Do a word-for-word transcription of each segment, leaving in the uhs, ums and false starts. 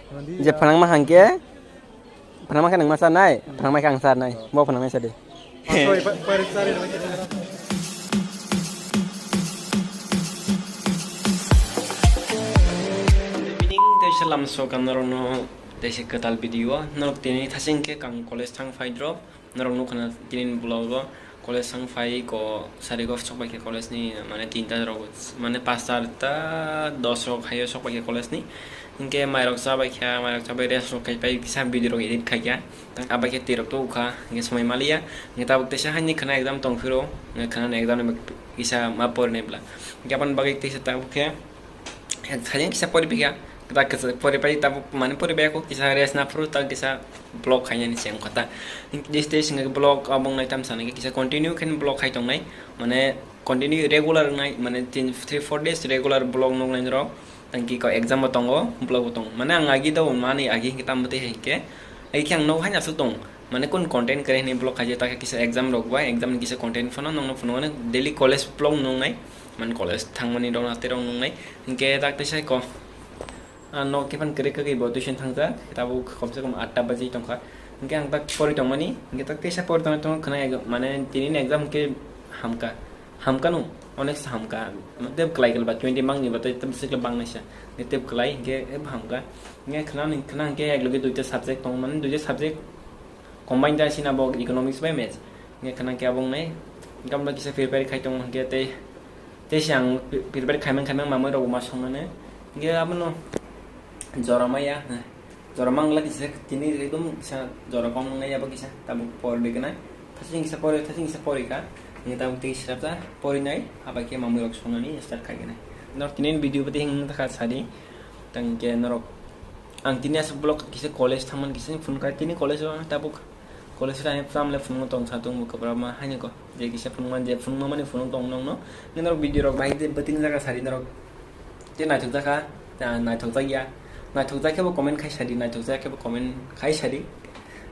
Je phanangma hangke, phanangma khe nangma sanai, phanangma khe ang sanai, bo phanangma sadi. Good evening, tei salam so kamna rokno, tei se kwtal video. Norok tini thasing khe kang college thang phai drop. Norok nukha na tini vlog o college thang phai ko sari go sok bai khe college ni mane tinta rok mane pasta ta dos rok hayo sok bai khe college ni. Hinkhe mai rok cha bai kha, mai rok cha bai rest rok khai pai kisa video rok edit khai kha. Abai khe twi rok to ukha, hinkhe somoi maliya. Hinkhe tabuk teisa haini khwna exam tong phiro, hinkhe khwna ni exam ni kisa ma porinai bwla. Hinkhe aboni bagwi teisa tabuk khe Thani kisa pori pika, ta kisa pori pai ta mane pori bai ko kisa rest na phuru ta kisa vlog khaina ni seng kota. This day singa vlog abong nai tam sana kisa continue khen vlog khai tong nai, mane continue regular nai, mane tin three four days regular vlog nung nai ro. Tangki ko exam bo tongo, vlog bo tong. Mane ang agi do mani agi hitam bete hai ke. Ai khe ang no hai na su tong. Mane kun content kre ni vlog khai ta kisa exam rok bai, exam ni kisa content phano nong no phano mane daily college vlog nung nai. Mane college thang mani rok na te rok nung nai. Hinkhe tak teisa ko. Ah, nok khe phan kwrwi kwrwi bo tuition thangjak, tabuk kom se kom atta baji tongkha. Hinkhe ang tak pori tongmani, hinkhe tak teisa pori tongmani tongkha khwnai, mane tini ni exam khe hamkha, hamkha no, onek se hamkha, tep kwlai kwlai ba twenty mark ni ba tei tep sikla bang naisa, hinkhe tep kwlai hinkhe ebo hamkha. Hinkhe khwnani khwna hinkhe ekloge duita subject tong mani, duita subject combine jai sina bo economics bai maths. Hinkhe khwna khe abong nai, gamla kisa prepare khai tong hinkhe tei Tei se ang pi-, prepare khaimang khaimang mamwi rok ma songnani. Hinkhe abono jora maya, jora mangla kisa tini ekdom kisa jora kong nai abo kisa tabuk por begnai. Thasing kisa pori, thasing kisa pori kha. Hinkhe tabuk tei srapsa pori nai, abai khe mamwi rok songnani start khai gwnai. Norok tini video bwtwi hing thakha sadi. Tangkhe norok ang tini aswk vlog kisa college thangmani kisa phone khai tini college o tabuk. College time tam le phunukno tong sa tong bo kwbra ma haino ko. Je kisa phunukma je phunukma mani phunuk tong nong no. Nini rok video rok bai de bwtwini jaga sari norok. Te naithok jakha, ta naithok jakya. Naithok jakhe bo comment khai sadi, naithok jakhe bo comment khai sadi.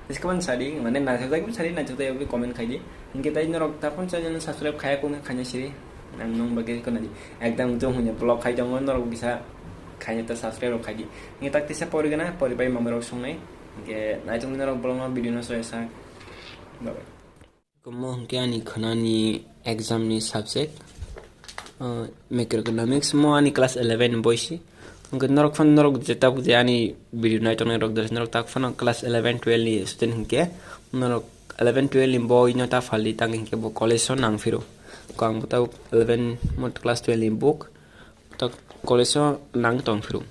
Jeskaman sadi, mane naithok jakhe sadi, naithok jakhe comment khai di. Hinkhe tai norok ta phone channel subscribe khaya kung khaina siri. Ang nong bagwi kono di. Ekdam jong hwnwi vlog khai tongo norok bisa khaina ta subscribe rok khai di. Hinkhe tak tisa pori gana, pori bai mamwi rok songnai. Hinkhe naithok norok vlog no video no soya sak. Bye bye. Omo hwnkhe ani khwnani exam ni subject, ah, macroeconomics, mo ani class eleven ni boisi. Hwnkhe norok phano norok je tabuk je ani video nai tongnai rok, norok tak phano class eleven, twelve ni student hwnkhe norok eleven, twelve ni boi no ta phaldi tang hinkhe bo college o nang phiro. Ko ang bo tabuk eleven mo class twelve ni book. Tak college o nang tong phiro.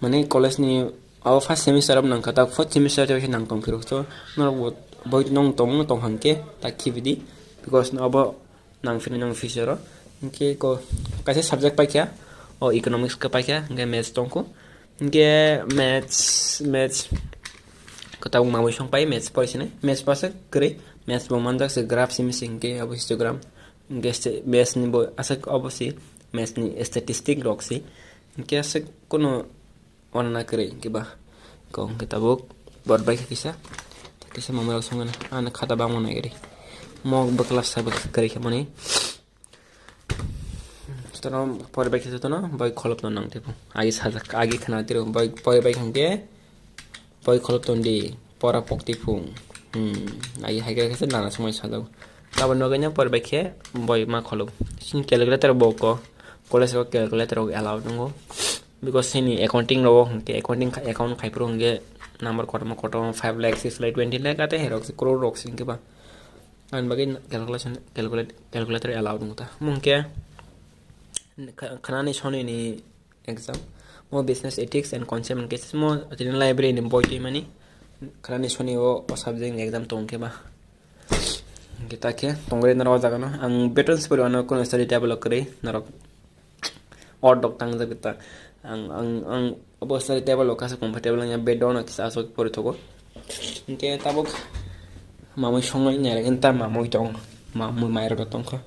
Mane college ni abo first semester abo nangkha, tak fourth semester o nang tong phiro. So norok bo boi nong tong tong hangke tak khibidi, because abo nang phini nong future o. Hingke ko kaisa subject paikha, o economics khe paikha, hingke maths tongkho. Hingke maths, maths ko tabuk mamui song pai maths pori sini. Maths pasa kwrwi, maths bo manjak se graph simi se hingke abo histogram. Hingke se maths ni bo aswk obo si, maths ni statistic rok si. Hingke aswk kono wana na kwrwi hingke ba. Ko hingke tabuk bor bai kisa, kisa mamui rok songana. Ano khata bangma nai gari. Mo bwkla sa bwkla kwrwi khe mani. Tono pori bai kisa tono, bai kholop no nang tipo. Agi sajak, agi khana tiro, bai pori bai hingke. Boi kholop tongdi, pora pokti phung. Hmm, agi hai khe nana sumai sajak. Tabuk nogwi no por bai khe boi ma kholop. Sini calculator bo ko, college o calculator rok allowed wngo. Because sini accounting rok hwnkhe accounting kha-, account khai phuru hwnkhe number kotorma kotorma five lakh, six lakh, twenty lakh ate hai rok se crore rok se hwnkhe ba. Ani bagwi calculation, calculate, calculator allowed wngo ta. Omo hwnkhe kha-, khanani sonini exam. Mo business ethics and consumer cases mo tini library ni boi twi mani. Kharani soni o, o subject ni exam tong khe ba. Hingke ta khe tongre norok o jaga no. Ang beton sipori ano kono study table o kwrwi norok. Or dok tang jagwi ta. Ang, ang, ang obo study table o kasa comfortable wngya bed o no kisa asok pori thogo. Hingke tabuk mamui songnai nai ta mamui tong. Mamui mai rok tong kha.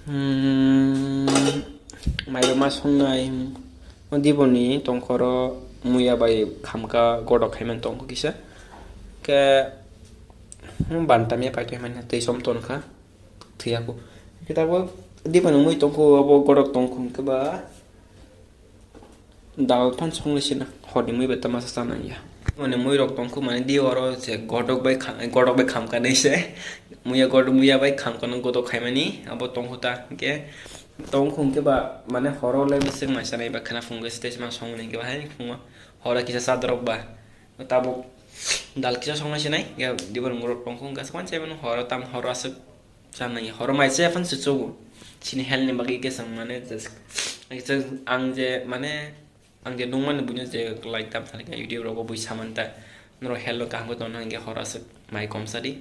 Hmm, mairoma songnai, o diboni tongkhoro muya bai khamkha, godok khaimani tongkha kisa. Khe, hmm, bantamya paithaimani twi som tonkha, thwiyaku. Khe tabuk diboni mui tongkha, obo godok tongkha hwnkhe ba. Dal phan songwi sina, horni mui bai tama sa chana ya. Mane mui rok tongkhu mane di oro je godok bai kha-, godok bai khamka nei se. Muya godok, muya bai khamka no godok khaimani, abo tongkhu ta. Hingke tongkhu hingke ba mane horo le bising mai sanai ba khana phungo stage ma songni hingke ba hai phungo horo kisa sadrok ba. Tabuk dal kisa songnai sinai, ya, di borok rok tongkhu hingke aswk mani sai mano horo tam horo aswk. Chanai horo mai se aphan se chugo. Chini health ni bagwi khe chwng mane just, just ang je mane, ang je nungmani buino je like tam thani khe YouTube rogo bui saman ta. Norok health no kaham khe tongna hingke horo aswk mai kom sadi.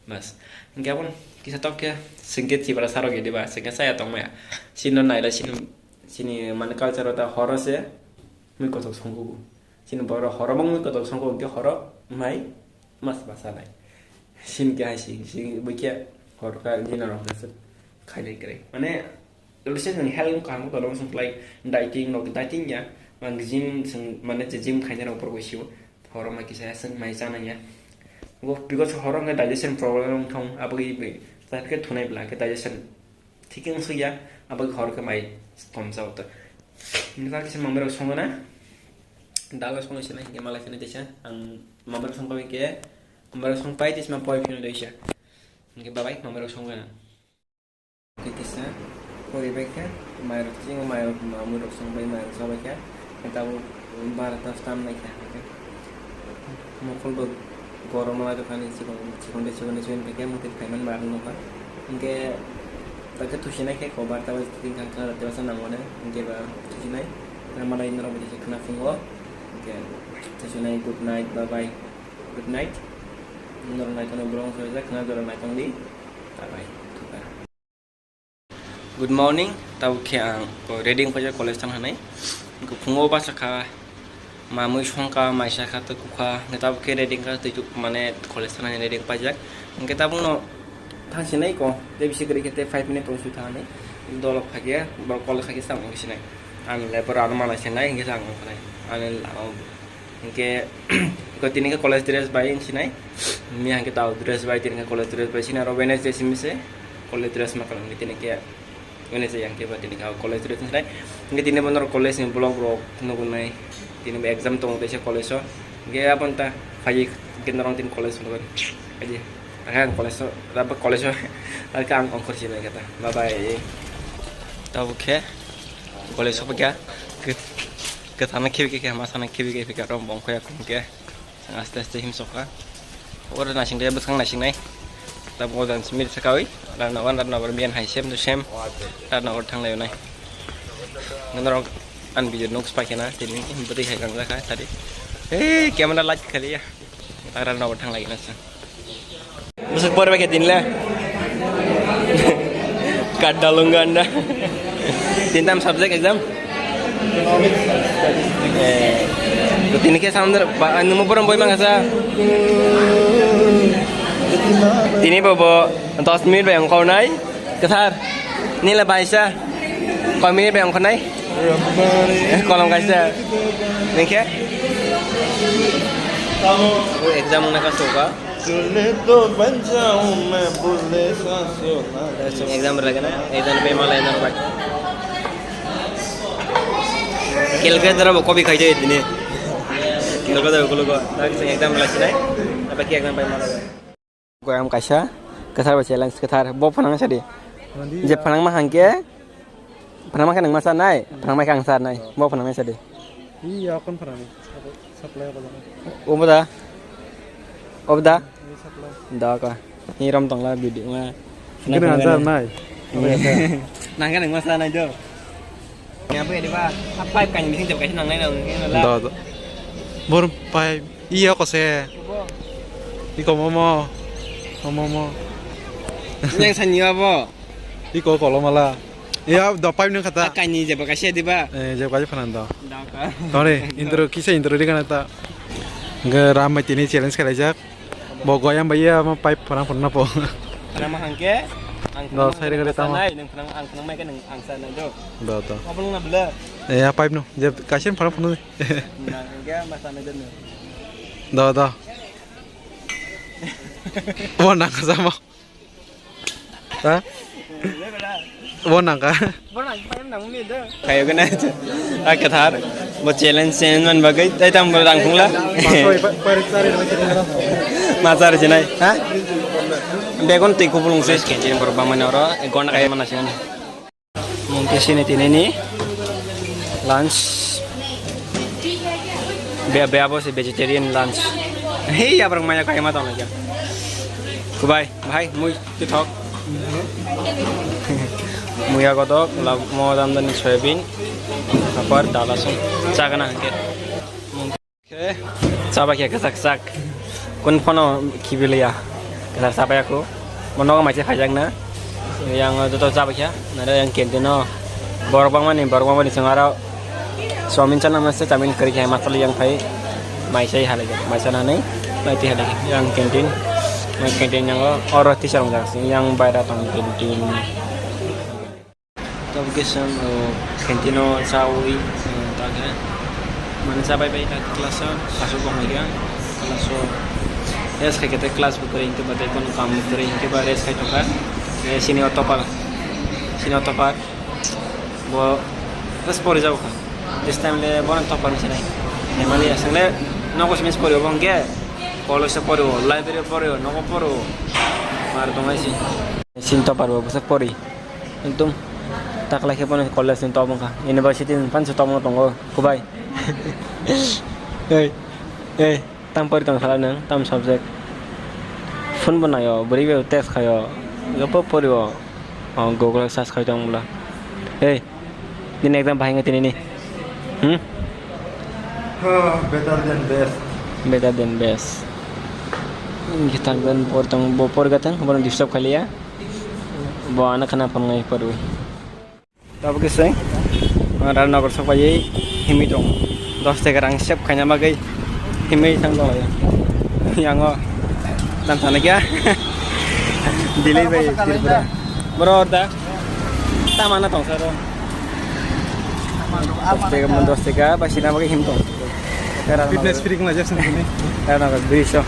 Bas. Hingke abon kisa tok khe singke chibra sarok yedi ba singke saya tongmaya. Chini no naila chini, chini mane culture o ta horo se mui kotok songkugo. Chini borok horo mangwi kotor songkho hwnkhe horo mai mas basanai. Sini khe hai sing sing bwkhe hor kha dinner rok khe khainai kwrwi. Mane, lose nwng health kaham kotor rok song like dieting rok, dieting ya, mang gym song mane je gym khainai rok borok sio horo mai kisa song mai chanai ya. Bo because horo wngkha digestion problem wng thong aboni bai. Chakhe thunai bwla khe digestion thik wng suk ya, abo hor khe mai tom chao ta. Hingke kisa mamrok songo na, dalo songo sina hingke malai sina teisa ang mamrok songkha hingke mamrok song pai teisa poi phino teisa. Hingke babai mamrok songo na. Hingke teisa pori bai khe mairok chingo mairok mamrok song bai mairok chabai khe. Tabuk barota stam naikha hwnkhe mokol bo gorom lai dophani chikon chikon de chikon de chikon de khe muti phaiman mar nokha hwnkhe takhe thusinai khe ko barta bai tin khan khna rwtwi basa nangmani hwnkhe ba thusinai khna malai norok bai khna phungo hwnkhe thusinai good night bye bye good night norok naithokno borok wngkha khna jorok naithok di bye bye thukha. Good morning, tabuk khe ang ready wngkha college thang hinwi. Phungo basa kha, mamui songkha, maisa kha, tei kukha, hwnkhe tabuk khe ready wngkha, tei mane college thang hinwi ready wngpaijak. Hwnkhe tabukno thang sinai ko, tei bisi kwrwi khe tei five minute tong sui thang hinwi. Dolok phakhe, borok college phakhe samung sinai. Ang le borok ano manai sinai, hwnkhe samung sinai. Ani lama. Hingke, ko tini ke college dress bai sinai. Miya hingke tao dress bai, tini ke college dress bai sinai. Aro Wednesday simi se college dress ma kalang tini ke Wednesday yang ke ba tini ke college dress sinai. Hingke tini bono college ni vlog rok nugunai. Tini exam tong tei se college o. Hingke abon ta phai ke norong tin college nugun. Aji, ang college o, raba college o. Ar ka ang ongkhor sinai kata. Bye bye. Tabo khe college o kya. Kwthana khibi khe, masana khibi khe, phika rom bong khoya kum khe. Aste aste himsok kha. Oro naising de bwskang naising nai. Tabuk o jang simi sakawi. Ratnagar, Ratnagar biyan hai same to same. Ratnagar thanglai nai. Norok an video nuk spai khena tini bwtwi hai kangjak kha tadi. Hey, camera light khali ya. Ratnagar thanglai na sa. Bwswk porwi khe tinle. Kadalung ganda. Tintam subject exam? Eh, to tini khe samdar, ba, nungmo borom boi mangasa. Tini bo bo dos minute bai ongkhornai. Kwthar. Nila baisa. Koi minute bai ongkhornai? Kolom kaisa. Nengkhe? Exam wngna ka soka. Chole to ban jao main bole sa so na. Exam rwgana, exam bai malai nang bai. Calculator bo copy khai de dine. Calculator ko logo. Tak sing exam lai sinai. Apa ki exam bai malai. Goyam kaisa, kwthar bai challenge kwthar. Bo phanang sadi. Je phanang ma hangke, phanang ma khe nang ma sa nai, phanang ma khe ang sa nai. Bo phanang nai sadi. Iya, kon phanang. Supply apa dah? Obo da? Obo da? Ini supply. Da ka. Ni rom tongla video ma. Kena answer nai. Nang khe nang ma sa nai do. Yang apa ya, di ba? Apa kain bising jam kaisa nang nai nang. Da, da. Bor pai. Iya ko se. Iko momo. Momo mo. Yang sani abo. Iko kolo mala. Iya do pipe nang kata. Kaini jeba kaisa diba. Eh, jeba kaisa phanan do. Daka. Tore, intro kisa intro di kana ta. Ge ram mai tini challenge kalaijak. Bo goyam bai ya ma pipe phanan phanan po. Nama hangke. Ang do sai re gare tamo. Nang phanan ang phanan mai ke nang ang sa nang do. Do do. Apa nang na bela? Eh, ya pipe no. Je kaisa phanan phanan. Nang hangke masa nang do. Do do. Bo nang ka sama. Ha? Bo nang ka. Bo nang ka, nang ni do. Kayo kena. Ah, kathar. Bo challenge, challenge man bagwi, tai tam bo rang phungla. Ma chari sinai, ha? Begon twi kubulung se. Kenjin borok bamani oro, ek gonta kai mana sini. Mungkin sini tini ni lunch. Be, be abo se vegetarian lunch. Hei, abrang maya kai ma tong lagi. Kubai, bhai, mui. Tithok. Muya godok, lab-, mo damdani soyabin, apar dal aswk. Chagana hwnkhe. Khe, chaba khe kwchak kwchak. Kun phano khibiliya. Kwchak chaba yakho. Mo nogo maise phaijak na. Yang joto chaba khe. Nare yang canteen o. Borok bangmani, borok bangmani chwng aro Chowmin chana masa chowmin kwrwi khe masala yang phai maisai halai maisa nanai maitwi halai yang canteen mai canteen yang oro tisa rong jak sing yang baira tong canteen. Tabuk khe chwng o canteen o chawi ta khe mane chabai bai ta class o aswk bo hai khe class o rest khai khe class bo kwrwi hwnkhe ba tei bono kam bo kwrwi hwnkhe ba rest khai tongkha. Sini o topper sini o topper. Bo just pori jabo kha. This time le bono topper ni sinai. Mani aswk le nogo simi pori bo hwnkhe college o pori, library o pori, nogo pori. Mar tong ai si. Sin topper bo bwswk pori. Ekdom taklai khe bono college ni top wngkha. University ni phan se top wng tongo. Kubai. Ei. Ei. Tam pori tong khala nang, tam subject. Phone bo naio, bwrwi bai test khaio. Joto porio. O Google search khai tong bwla. Hey, nini exam bahai wngwi tini ni. Hmm? Ha, better than best. Better than best. Gitar ben por tong bo por gatang, bo disturb khaliya. Bo ana khana phone ngai porwi. Tabuk khe chwng Radhanagar sok pai himwi tongo. Dos taka rang save khaina bagwi himwi thang tongo. Yango tam sana kya? Delhi bai Tripura. Bro orda. Tamana tong saro. Dos taka, dos taka ba sina bagwi him tong. Fitness free kna jason ni. Radhanagar bridge o.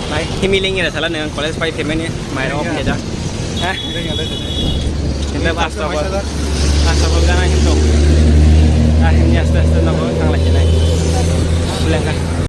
Mai himi lengi ra sala nang college pai phaimani mai ro phe da. Ha? Hindi first of all. First of all gana him to. Ah, him ni aste aste na ko thang lai nai. Lengka.